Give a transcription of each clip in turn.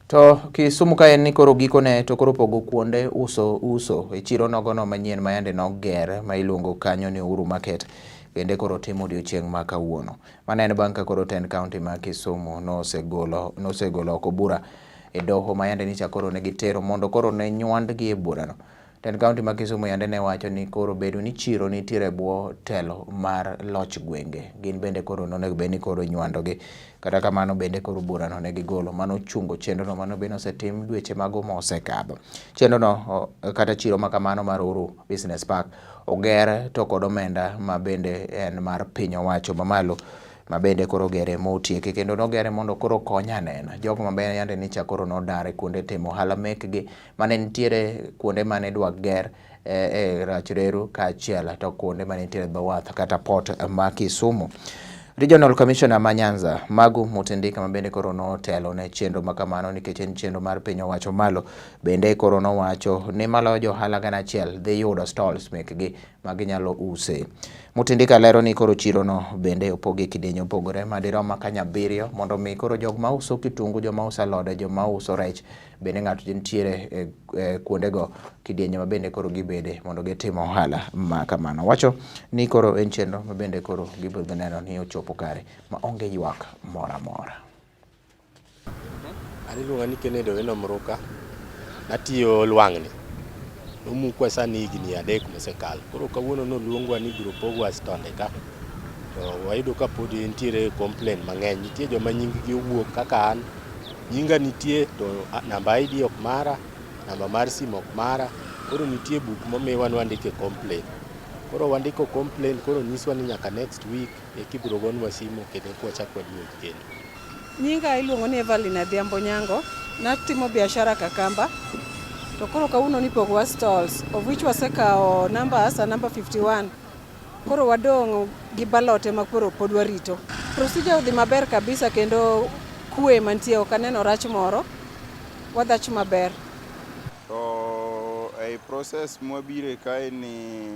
To Kisumu ka en ni koro gikone to koro pogo kuonde uso uso e chiro nogono manyien ma yande noger ma iluongo kanyo ni Uhuru Market bende koro timo odiochieng' ma kawuono. Mano en bang' ka koro tend kaunti ma Kisumu nosegolo nosegolo oko bura e doho ma yande nyicha koro ne gitero mondo koro ne nywandgi e burano. Tend kaunti ma Kisumu yande ne wacho ni koro bedo ni chiro nitiere e bwo telo mar loch gwenge, gin bende koro nonego bed ni koro inywandogi. Kata kamano bende koro burano ne gigolo mano ochungo chenrono mano bende osetim dweche mago mosekadho. Chenrono kata chiro ma kamano mar Uhuru Business Park oger to kod omenda ma bende en mar piny owacho mamalo ma bende koro ogere motieki kendo nogere mondo koro okony anena jogo ma bende yande nicha koro nodar e kuonde timo ohala mekgi mane nitiere kuonde mane idwa ger e Rach Reru kaachiel to kuonde mane nitiere dho wath kata port ma Kisumu. Regional Commissioner ma Nyanza Magu Mutindika ma bende koro notelo ne chenro ma kamano nikech en chenro mar piny owacho malo bende koro nowacho ni maloyo johala 1,000 dhi yudo stalls mekgi ma ginyalo use. Mutindika lero ni koro chirono bende opogi e kidienje mopogore madirom maka 700 mondo mi koro jok mauso kitungu, joma uso alode, joma uso rech bende ng'ato nitiere e, e kuondego kidienje ma bende koro gibede mondo gitim ohala ma kamano. Wacho ni koro en chenro ma bende koro gibiro dhi neno ni ochopo kare ma onge ywak moro amora. An iluonga ni Kennedy Owino Mruka. Natiyo Lwang'ni. Nomukwa sani higni 3 mosekalo. Koro kawuono noluongwa ni ibiro pogwa stonde ka. To wayudo ka pod nitiere complain mang'eny. Nitie joma nying gi owuok kaka an. Nyinga nitie to namba ID ok mara, namba mar simu ok mara. Koro nitie buk momiwa ni wandike complain. Koro wandiko complain koro nyiswa ni nyaka next week eka ibiro gonwa simu kendo eka wachak waduog kendo. Nyinga iluongo ni Evelyn Adhiambo Nyango. Natimo biashara Kakamba. To koro kawuono nipogowa stalls of which wasekawo numbers a number 51. Koro wadong' gi ballot ema koro pod warito. Procedure odhi maber kabisa kendo kwe mantie ok aneno rach moro. Wadhach maber. To ei process mwabire kae ni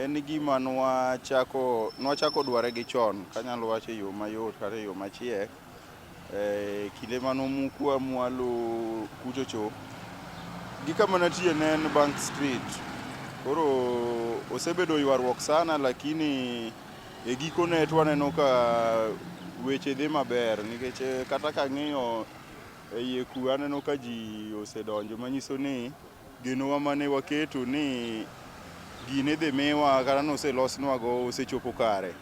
en gima nwachako nwachako dware gi chon kanyalo wacho e yo mayot kata e yo machiek. E kinde mane omukwa mwalo kuchocho gi kama natie ne en Bank Street. Koro osebedo ywaruok sana lakini e gikone to waneno ka weche dhi maber nikech kata kang'iyo e iye ku aneno ka ji osedonjo manyiso ni genowa mane waketo ni gini idhi miwa kata noselosnwago osechopo kare.